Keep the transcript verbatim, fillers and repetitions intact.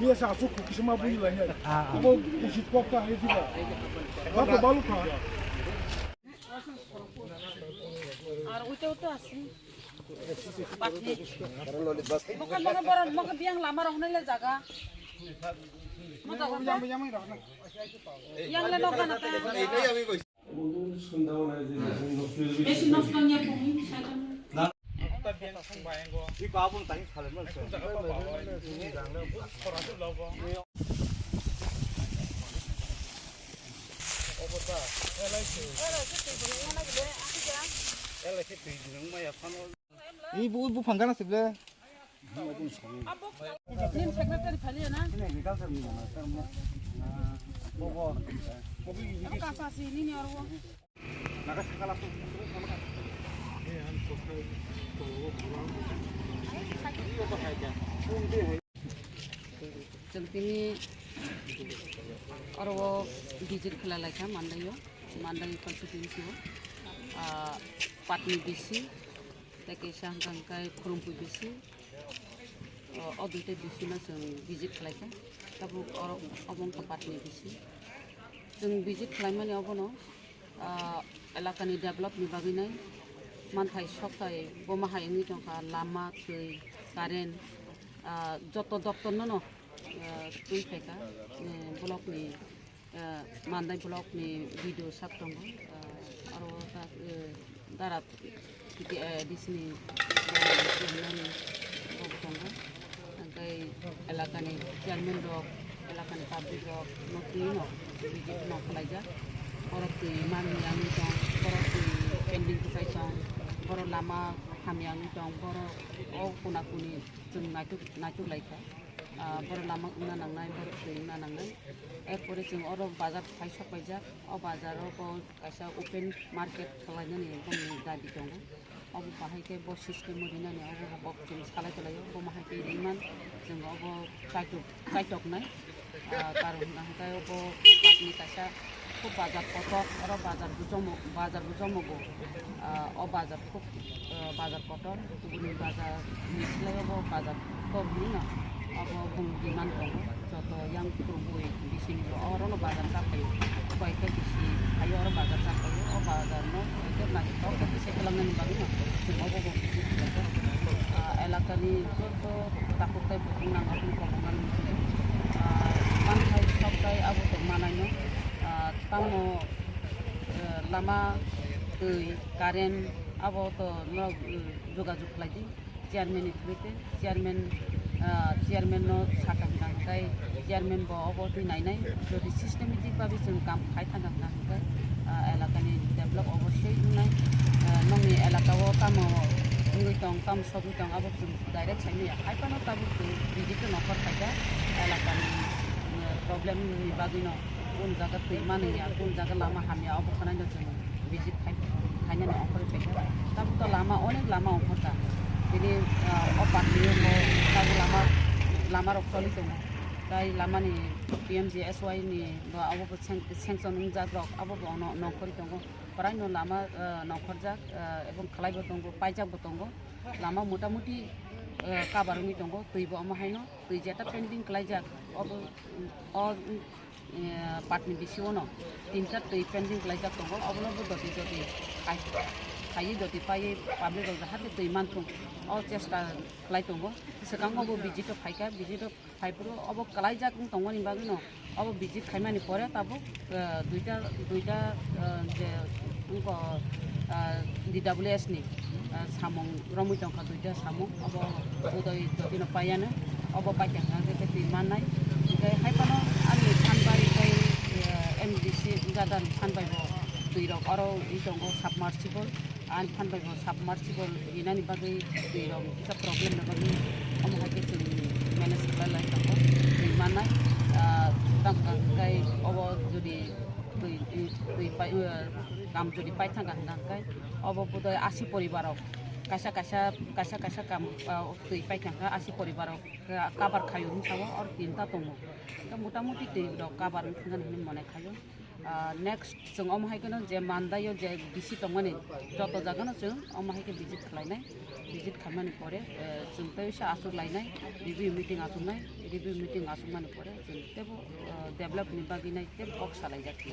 Biasa asuk kukisma bui lainai. Ah, ah. Abo usit kok ta hai diba. Bato balu kha. Ar uite uite asi. Bakni. Moka moka boron moka biang lama rohna le jaga. Mo jaga. Yang le nokha nata. Besi nosto nya pungni saitan. Ibu ibu phangana sible. Nini secretary phali na? Abo kasa si nini oro. Chwng tini oro visit khlai laikha Mandai o, Mandai constituency o, ah, Patni B C, tei kaisa hwnkha hwnkhe Khurumphwi B C. O, o duita B C no chwng visit khlaikha. Tabuk oro obo wngkha Patni B C. Chwng visit khlaimani obono, ah, elakani develop ni bagwi nai manthai sokthai boma hai wngwi tongkha, lama, twi, current, ah, joto doptor no no, ah, twi phaikha, eh, block ni, ah, Mandai block ni B D O sir tongo, ah, aro ta, eh, Dara T T A D C ni chairman rok tongo. Hingke elakani chairman rok, elakani public rok no twi no visit no khlaijak. Borok twi manliyani tong, borok twi pending kwchai tong, borok lama hamyani tong, borok o kuna kuni chwng naituk, naituk laikha. Ah, borok lama wngna nangnai, borok twi wngna nangnai. Erpore chwng oro bazar phai sok paijak. O bazar o bo kaisa open market khlainani boni dabi tongo. Obo bahai khe bo system o rinani obo bo kok chwng salai tonglaio, bo mahai khe ringman chwng obo chaitok, chaitoknai. Ah, karon hwnkhe obo patni kaisa khub bazar kotor, oro bazar bo jomo, bazar bo jomogo. Ah, o bazar khub, ah, bazar kotor, kubuni bazar ni slai obo bazar kotor hwnwi no. Abo bung demand tongo, joto yang kurubui bising bo oro no bazar chapai, bai khe bisi hai oro bazar chapai, o bazar no khe naithotok khe bisi kwlwng nani bagwi no chwng obo bo bisi khlai kha. Ah, elaka ni joto takhuk tai bukhuk nang abo ni kok nang bisi, ah, manthai sok tai abo tong manai no, ah, tamo, eh, lama, twi, current abo to norok, eh, jogajog khlai di. Chairman ni through te, chairman, ah, chairman no sakha hwnkha hwnkhe chairman bo obo twi nainai, jodi systematic babi chwng kam khai thangkha hwnkha hwnkhe, ah, elaka ni develop obosoi wngnai. Ah, nokni elaka o tamo wngwi tong, tamo sogwi tong, abo chwng direct sai manya. Hai phano tabuk chwng visit no nokar khaikha, elaka ni, ah, problem ni bagwi no, kun jaga twi manwi ya, kun jaga lama hamya, obo khwnai no chwng visit khai, khainani ongkhorwi paikha. Tabuk to lama, onek lama ongkhorkha. Tini, ah, o party o bo tabuk lama, lama rok choli tongo. Tai lama ni P M G S Y ni bo abo bo sanction wngjak rok, abo bo ono nongkhorwi tongo. Kwrai no lama, ah, nongkhorjak, ah, ebong khlai bo tongo, paijak bo tongo. Lama mota moti, ah, cover wngwi tongo, twi bo omo haino, twi jeta pending khlaijak, obo, o, eh, patni bisingo no tinta twi pending khlaijak tongo, obono bo doti doti khai, khaiwi doti paiwi public rok jahate twi manthung o chesta khlai tongo. Swkango bo visit o phaikha, visit o phai phuru obo khlaijak wng tongmani bagwi no obo visit khaimani pore tabuk, eh, duita, duita, eh, je wngkha, eh, D W S ni, eh, samung romwi tongkha, duita samung, obo Udoy Dotino paiano, obo paikha hwnkhe twi mannai. Hwnkhe hai phano ani phan bai tei, eh, M D C gadar phan bai bo twi rok oro ri tongo, submersible, ani phan bai bo submersible rinani bagwi twi rok kisa problem ni bagwi omo hai khe chwng manage khlai lai tongo, twi mannai. Ah, tamo hwnkhe obo jodi twi, twi, twi pai, eh, kam jodi pai thangkha hwnkhe obo bodoi asi poribar rok kaisa, kaisa, kaisa, kaisa kam, ah, twi paikha hwnkhe asi poribar rok, ah, cover khaio hinwi sao, or tinta tongo. Hwnkhe mota moti twi rok cover wngkha hinwi mone khaio. Ah, next chwng omo hai kheno je Mandai o je D C tongmani joto jaga no chwng omo hai khe visit khlainai, visit khaimani pore, eh, chwng tei se achuk lainai, review meeting achuknai, Review meeting aswkmani pore chwng teibo, ah, develop ni bagwi nai tei kok salaijak khe.